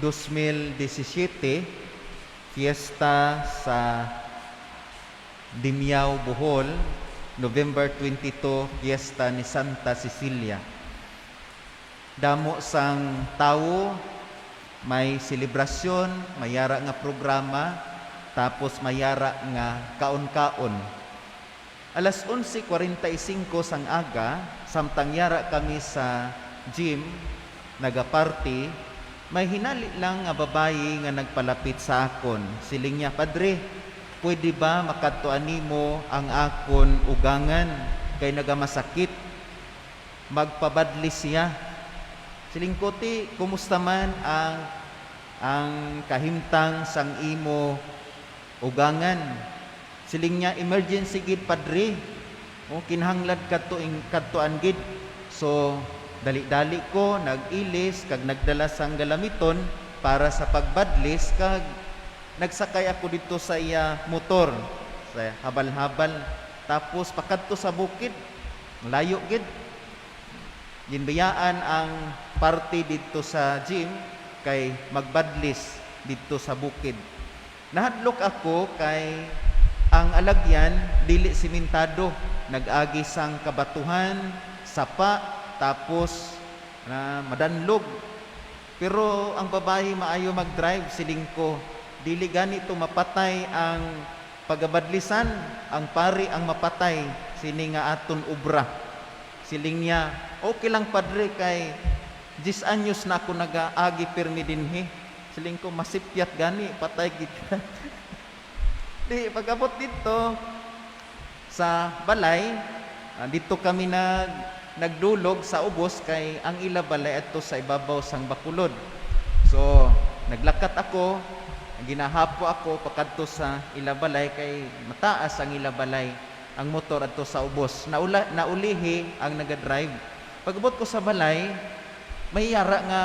2017, fiesta sa Dimiao, Bohol, November 22, fiesta ni Santa Cecilia. Damo sang tawo, may selebrasyon, mayara nga programa, tapos mayara nga kaon-kaon. Alas 11:45 sang aga, samtang yara kami sa gym, nagaparty, may hinali lang nga babayi nga nagpalapit sa akon. Siling niya, "Padre, pwede ba makadtuan nimo ang akon ugangan kay nagamasakit? Magpabadli siya." Siling ko, "Ti, kumusta man ang kahimtang sang imo ugangan?" Siling niya, "Emergency gid, Padre. O kinahanglan kadtuan gid." So dali-dali ko nag-ilis kag nagdala sang galamiton para sa pagbadlis kag nagsakay ako dito sa iya motor sa habal-habal, tapos pakadto sa bukid, layo gid. Ginbayaan ang party dito sa gym kay magbadlis dito sa bukid. Nahadlok ako kay ang alagyan dili simentado, nag-agi sang kabatuhan, sapa, tapos na madanlog. Pero ang babae maayo mag-drive. Siling ko, "Dili ganito mapatay ang pagabadlisan, ang pari ang mapatay sini nga aton obra." Siling niya, "Okay lang, Padre, kay 10 anyos na ako nagaagi pirmi dinhi." Siling ko, "Masipyat gani, patay gid ka." Di pag-abot dito sa balay, dito kami nagdulog sa ubos kay ang ila balay adto sa ibabaw sang bakulod. So, naglakat ako, ginahapo ako pakadto sa ila balay kay mataas ang ila balay, ang motor adto sa ubos. Naulihi ang naga-drive. Pag-abot ko sa balay, may yara nga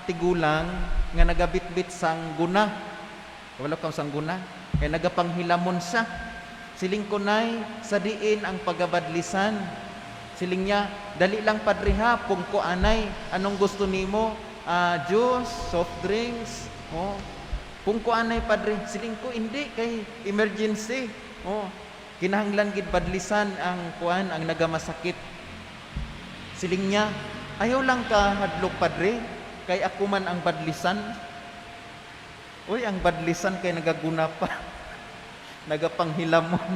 tigulang nga nagabitbit sang guna. Wala kang sang guna. Kay nagapanghilamon siya. Siling ko, "Nay, sa diin ang pagabadlisan?" Siling niya, "Dali lang, Padre, ha, pungko anay. Anong gusto nimo? Juice, soft drinks?" "Oh. Pungko anay, Padre." Siling ko, "Hindi kay emergency. Oh. Kinahanglan gid badlisan ang kuan, ang nagamasakit." Siling niya, "Ayaw lang ka hadlok, Padre, kay ako man ang badlisan." Uy, ang badlisan kay nagaguna pa. Nagapanghilamon.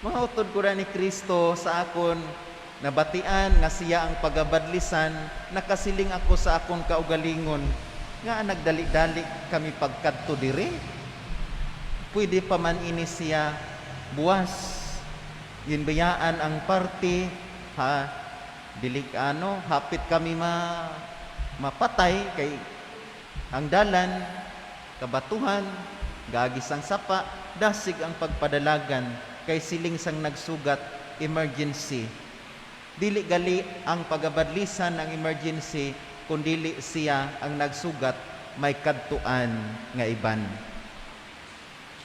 Mga utod ko ni Kristo, sa akon nabatian nga siya ang pagabadlisan, nakasiling ako sa akon kaugalingon, nga nagdali-dali kami pagkadto diri. Pwede pa man ini siya buwas. Ginbayaan ang party, ha, dili ano, hapit kami mapatay kay ang dalan kabatuhan, gagis ang sapa, dasig ang pagpadalagan kay siling sang nagsugat, emergency. Dili gali ang pagabadlisan ng emergency kung dili siya ang nagsugat may kadtuan nga iban.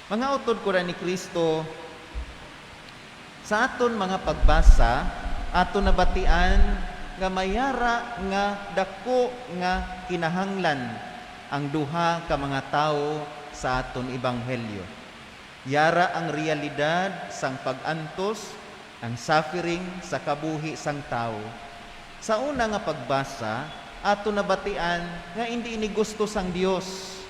Mga utod ko ni Kristo, sa aton mga pagbasa, aton nabatian nga mayara nga dako nga kinahanglan ang duha ka mga tawo sa aton ebanghelyo. Yara ang realidad sang pag-antos, ang suffering sa kabuhi sang tao. Sa una nga pagbasa, ato nabatian nga hindi ini gusto sang Dios.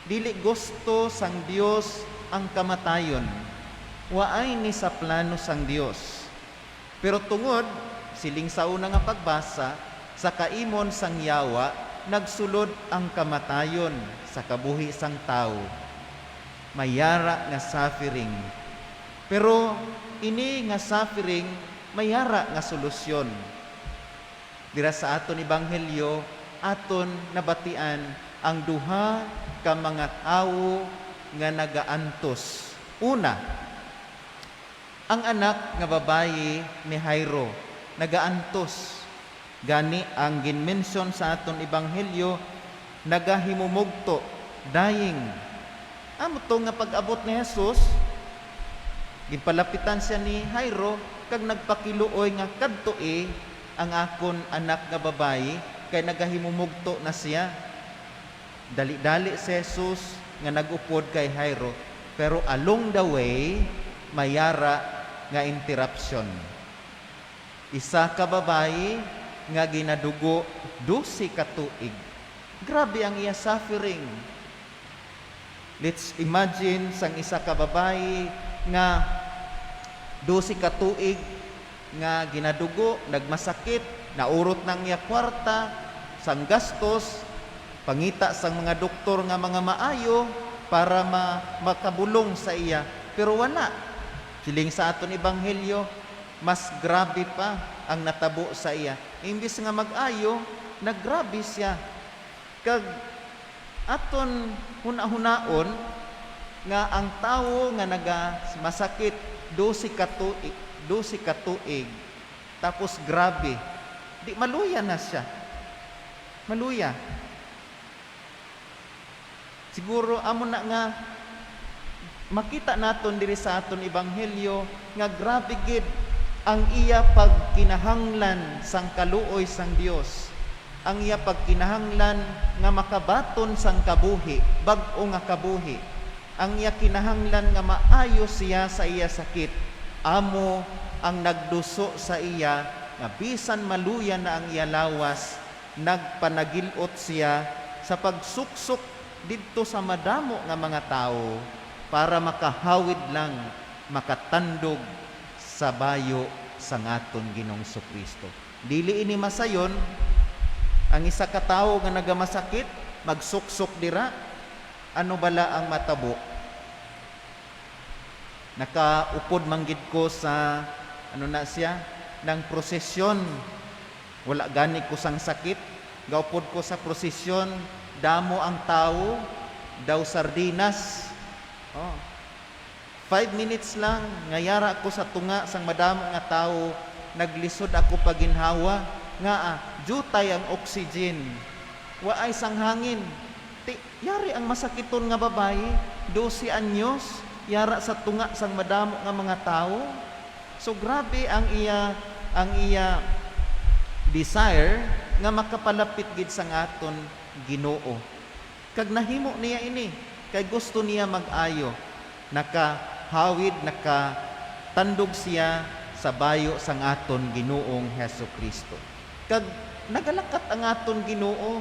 Dili gusto sang Dios ang kamatayon. Waay ni sa plano sang Dios. Pero tungod siling sa una nga pagbasa, sa kaimon sang yawa, nagsulod ang kamatayon sa kabuhi sang tao. Mayara nga suffering. Pero ini nga suffering mayara nga solusyon. Dira sa aton ebanghelyo, aton nabatian ang duha ka mga tawo nga nagaantos. Una, ang anak nga babayi ni Jairo nagaantos. Gani ang ginmension sa aton ebanghelyo, nagahimumugto, dying. Amo to nga pag-abot ni Jesus, ginpalapitan siya ni Jairo kag nagpakiluoy nga kadtoi ang akon anak nga babayi kay nagahimumugto. kay nagahimumugto na siya. Dali-dali si Jesus nga nagupod kay Jairo, pero along the way mayara nga interruption. Isa ka babayi nga ginadugo 12 ka tuig. Grabe ang iya suffering. Let's imagine sang isa ka babayi nga 12 ka tuig nga ginadugo, nagmasakit, naurot nang iya kwarta, sang gastos, pangita sang mga doktor nga mga maayo para makabulong sa iya. Pero wala. Siling sa aton ebanghelyo, mas grabe pa ang natabo sa iya. Imbis nga mag-ayo, naggrabe siya. Kag aton huna-hunaon nga ang tawo nga naga masakit 12 ka tuig, 12 ka tuig, tapos grabe, di maluya na siya. Maluya. Siguro amo na nga makita naton diri sa aton ebanghelyo nga grabe gid ang iya pagkinahanglan sang kaluoy sang Dios. Ang iya pagkinahanglan nga makabaton sang kabuhi, bag-o nga kabuhi. Ang iya kinahanglan nga maayo siya sa iya sakit. Amo ang nagduso sa iya nga bisan maluya na ang iya lawas, nagpanagilot siya sa pagsuksok didto sa madamo nga mga tao para makahawid lang, makatandog sa bayo sa aton Ginoong Kristo. Dili ini masayon ang isa ka tawo nga nagamasakit magsuksok dira. Ano bala ang matabo? Nakaupod manggid ko sa ano na siya ng prosesyon. Wala gani ko sang sakit, gaupod ko sa prosesyon, damo ang tao, daw sardinas. Oh. 5 minutes lang, ngayara ko sa tunga sang madamo nga tao, naglisod ako paginhawa, nga jutay ang oxygen. Waay sang hangin. Ti, yari ang masakiton nga babae, 12 anyos, yara sa tunga sang madamo nga mga tao. So grabe ang iya desire nga makapalapit gid sa aton Ginoo. Kag nahimo niya ini kay gusto niya mag-ayo. Nakahawid, nakatandog siya sa bayo sang aton Ginoong Hesus Kristo. Kag nagalakat ang aton Ginoo,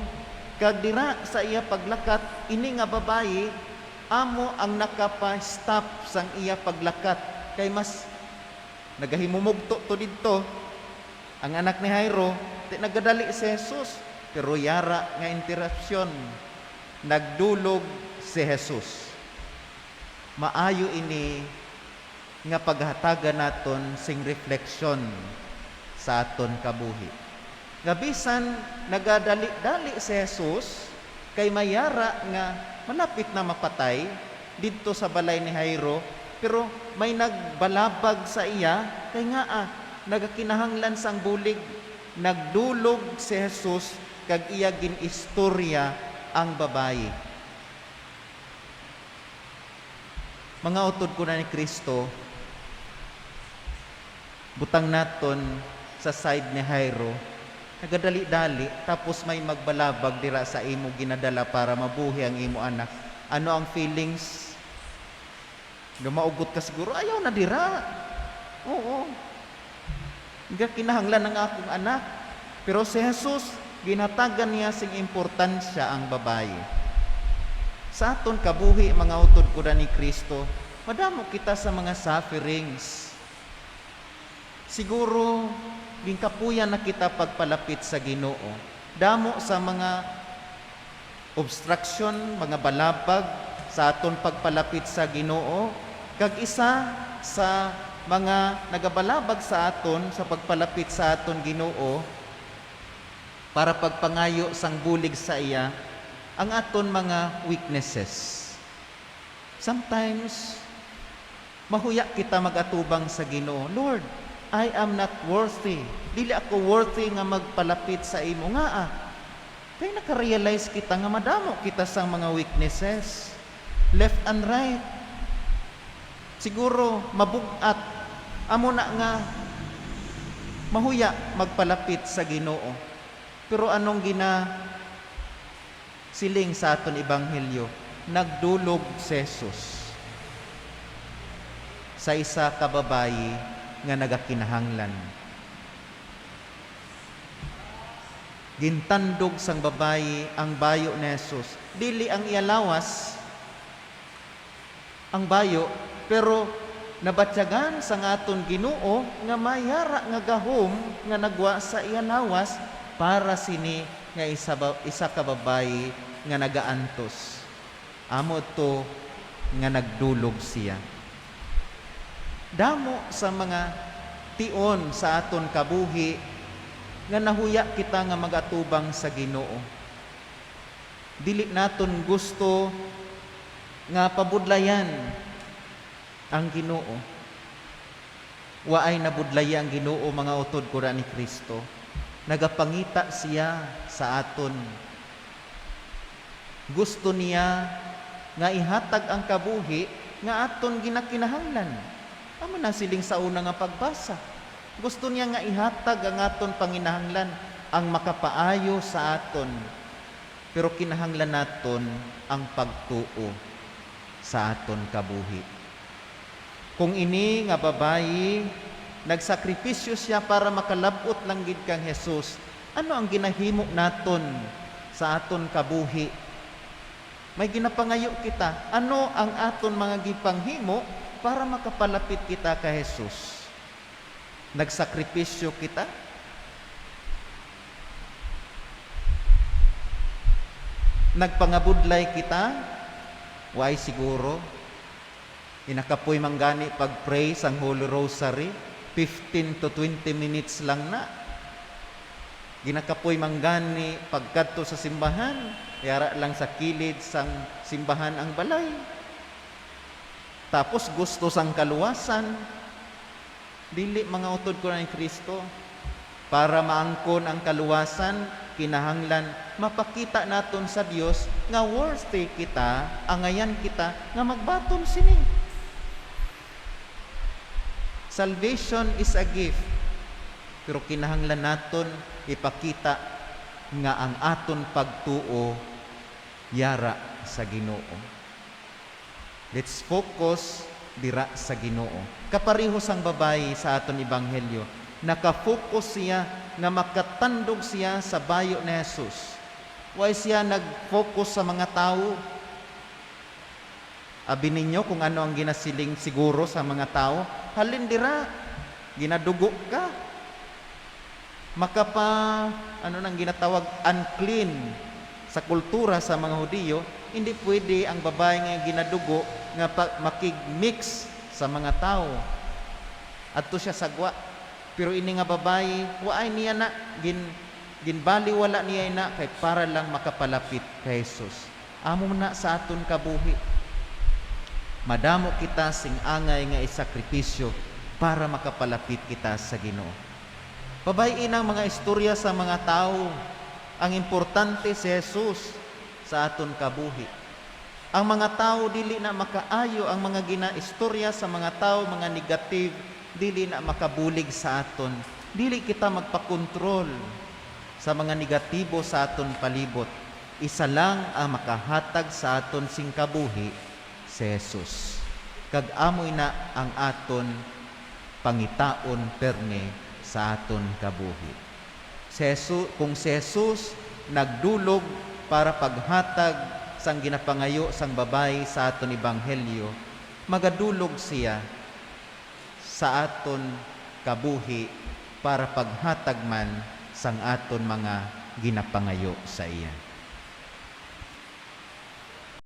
kag dira sa iya paglakat, ini nga babayi amo ang nakapa-stop sang iya paglakat kay mas nagahimumugto to didto ang anak ni Jairo. Ti nagadali si Jesus, pero yara nga interruption, nagdulog si Jesus. Maayo ini nga paghatagan naton sing refleksyon sa aton kabuhi. Nga bisan nagadali-dali si Jesus kay mayara nga malapit na mapatay didto sa balay ni Jairo, pero may nagbalabag sa iya kay nga nagakinahanglan sang bulig. Nagdulog si Jesus kag iya ginistorya ang babayi. Mga utod ko na ni Kristo, butang naton sa side ni Jairo, nagadali-dali, tapos may magbalabag dira sa imo ginadala para mabuhi ang imo anak. Ano ang feelings? Lumaugot ka siguro, ayaw na dira. Oo. Nga kinahanglan ng akong anak. Pero si Jesus, ginatagan niya sing importansya ang babae. Sa aton kabuhi, mga utod ko na ni Kristo, madamo kita sa mga sufferings. Siguro, ginkapuyan na kita pagpalapit sa Ginoo. Damo sa mga obstruction, mga balabag sa aton pagpalapit sa Ginoo, kag isa sa mga nagabalabag sa aton sa pagpalapit sa aton Ginoo para pagpangayo sang bulig sa iya, ang aton mga weaknesses. Sometimes mahuya kita magatubang sa Ginoo. "Lord, I am not worthy. Dili ako worthy nga magpalapit sa imo." Nga kay naka-realize kita nga madamo kita sang mga weaknesses. Left and right. Siguro mabugat amo na nga mahuya magpalapit sa Ginoo. Pero anong gina siling sa aton ebanghelyo? Nagdulog si Jesus sa isa ka babayi nga nagakinahanglan. Gintandog sang babayi ang bayo ni Jesus. Dili ang iyalawas ang bayo, pero nabatyagan sa aton Ginoo nga mayara nga gahom nga nagwa sa iyalawas para sini nga isa ka babayi nga nagaantos. Amo to nga nagdulog siya. Damo sa mga tion sa aton kabuhi nga nahuya kita nga magatubang sa Ginoo. Dili naton gusto nga pabudlayan ang Ginoo. Waay nabudlaya ang Ginoo, mga utod ko ni Kristo. Nagapangita siya sa aton. Gusto niya nga ihatag ang kabuhi nga aton ginakinahanglan. Amo na siling sa una nga pagbasa. Gusto niya nga ihatag ang aton panginahanglan, ang makapaayo sa aton. Pero kinahanglan naton ang pagtuo sa aton kabuhi. Kung ini nga babayi nagsakripisyo siya para makalabot lang gid kang Jesus, ano ang ginahimo naton sa aton kabuhi? May ginapangayo kita. Ano ang aton mga gipanghimo para makapalapit kita kay Jesus? Nagsakripisyo kita? Nagpangabudlay kita? Why siguro? Inakapoy manggani pag-pray sang Holy Rosary, 15 to 20 minutes lang na. Ginakapoy manggani pagkadto sa simbahan, yara lang sa kilid sang simbahan ang balay. Tapos gusto sang kaluwasan. Dili, mga utod ko ni Kristo, para maangkon ang kaluwasan, kinahanglan mapakita naton sa Dios nga worthy kita, angayan kita nga magbaton sini. Salvation is a gift, pero kinahanglan naton ipakita nga ang aton pagtuo yara sa Ginoo. Let's focus dira sa Ginoo. Kapareho sang babayi sa aton ebanghelyo, nakafocus siya nga makatandog siya sa bayo ni Jesus. Why siya nag-focus sa mga tao? Abi ninyo kung ano ang ginasiling siguro sa mga tao, halin dira, ginadugo ka. Makapa, ano nang ginatawag, unclean sa kultura sa mga Hudiyo, hindi pwede ang babae nga ginadugo nga makig-mix sa mga tao. Adto siya sagwa. Pero ini nga babae, waay niya na, ginbaliwala niya ina kay para lang makapalapit kay Jesus. Amo na sa aton kabuhi. Madamo kita sing angay nga isakripisyo para makapalapit kita sa Ginoo. Pabayin ang mga istorya sa mga tao. Ang importante si Jesus sa aton kabuhi. Ang mga tao dili na makaayo, ang mga ginaistorya sa mga tao, mga negative, dili na makabulig sa aton. Dili kita magpakontrol sa mga negatibo sa aton palibot. Isa lang ang makahatag sa aton sing kabuhi, si Jesus. Kag amoy na ang aton pangitaon perme sa aton kabuhi. Kung si Jesus nagdulog para paghatag sang ginapangayo sang babayi sa aton ebanghelyo, magadulog siya sa aton kabuhi para paghatag man sang aton mga ginapangayo sa iya.